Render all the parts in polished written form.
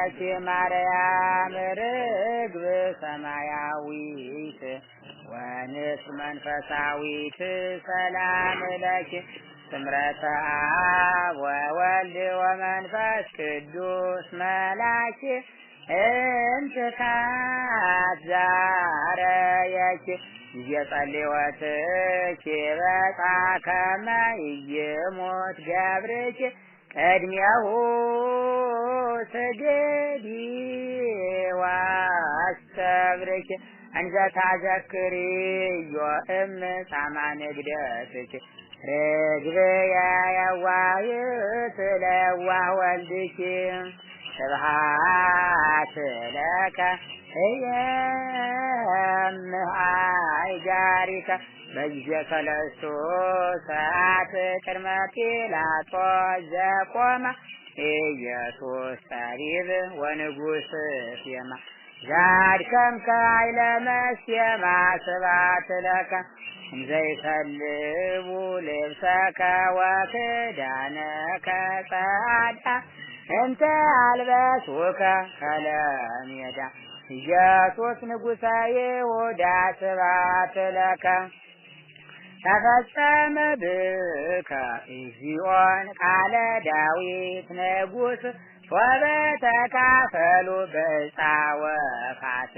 ለኪ ማርያም ርግብ ሰማያዊት ወንስ መንፈሳዊት ሰላም ለኪ ስምረተ አብ ወወልድ ወመንፈስ ቅዱስ መላኪ እንትካት ዛረየኪ እየጸልወትኪ በጻ ከመ ኢይሙት ገብርኪ ቅድሜሁ ስግዲ ዋስተብርኪ እንዘ ታዘክሪዮ እም ጻማ ንግደትኪ ርግብየ የዋህት ለዋህ ወልድኪ ስብሐት ለከ እየምሃይ ጃሪከ በጊዜ ሰለስቱ ሰዓት ቅድመ ጲላጦስ ዘቆመ ኢየሱስ ጠቢብ ወንጉሥ ፌማ ዛድከምከ ኃይለ መስየማ ስብሐት ለከ እንዘይሰልቡ ልብሰከ ወክዳነከ ጸዓዳ እንተ አልበሱከ ከለሜዳ ኢየሱስ ንጉሠ ይሁዳ ስብሐት ለከ ተፈጸመ ብከ እግዚኦን ቃለ ዳዊት ንጉሥ ሶበ ተካፈሉ በዕፃ ወፋት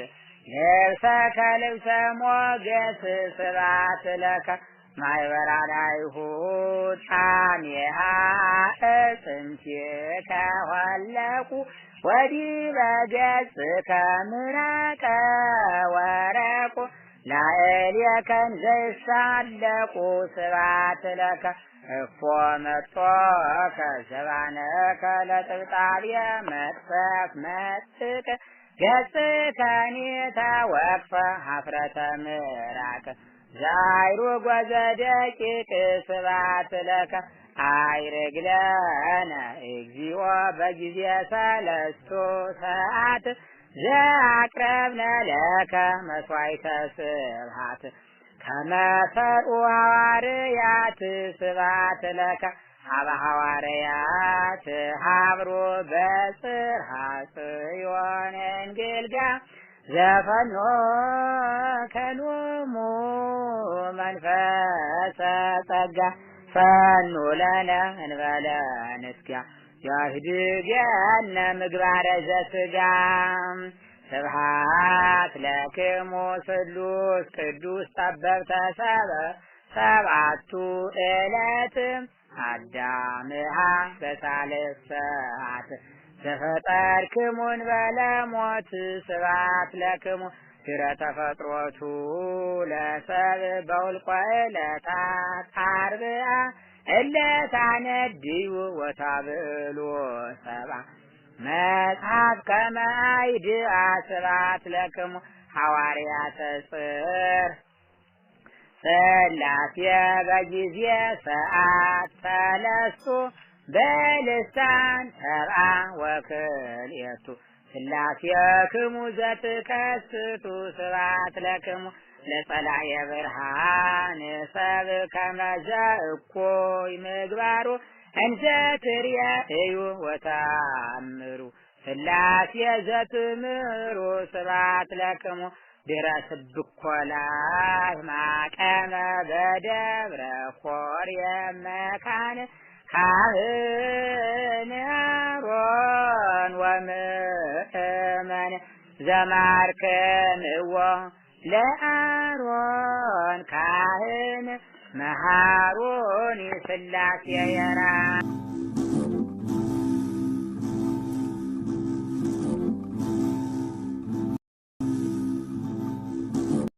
ልብሰከ ልብሰ ሞገስ ስብሐት ለከ ማኅበራ አይሁድ ጣሜሃ እጽንቲከ ኆለቁ ወዲበ ገጽከ ምራቀ ወረቁ ላዕሌከ እንዘይሳለቁ ስብሐት ለከ እፎ መጦከ ዘባነከ ለጥብጣብየ መቅሰፍ መጥቅ ገጽከኒ ተወክፈ ኀፍረተ ምራቅ ዛይሩግ ወዘደቂቅ ስብሐት ለከ አይርግለነ እግዚኦ በጊዜ ሰለስቱ ሰዓት ዘአቅረብነ ለከ መስዋዕተ ስብሐት ከመ ፈርኡ ሐዋርያት ስብሐት ለከ ሀበ ሐዋርያት ሀብሮ በጽርሐ ጽዮን እንግልጋ ዘፈኖ ከኖሙ መንፈሰ ጸጋ ፈኑ ለነ እንበለ ንስኪያ ያህድገነ ምግባረ ዘሥጋ ስብሐት ለክሙ ስሉስ ቅዱስ ጠበብተ ሰብዓቱ ዕለት አዳምሃ በሳልስት ሰዓት ዘፈጠርክሙ እንበለ ሞት ስብሐት ለክሙ ድኅረ ተፈጥሮቱ ለሰብእ በውልቆ ዕለታት አርብዓ እለ ታነድዩ ወታብዕሉ ሰብዓ መጽሐፍ ከመ አይድዓ ስብሐት ለክሙ ሐዋርያተ ጽር ሥላሴ በጊዜ ሰዓት ሰለስቱ በልሳን ሰብዓ ወክልኤቱ ሥላሴ ክሙ ዘትከስቱ ስብሐት ለክሙ ለጸላኤ ብርሃን ሰብእ ከመ ዘእኩይ ምግባሩ እንዘ ትርእዩ ወተአምሩ ሥላሴ ዘትምህሩ ስብሐት ለክሙ ድኅረ ስብኮ ላይ ማቀመ በደብረ ኮሬብ መካን ካህን አሮን ወምእመን ዘማርክምዎ ለአሮን ካህን መሃሩኒ ሥላሴ የራ።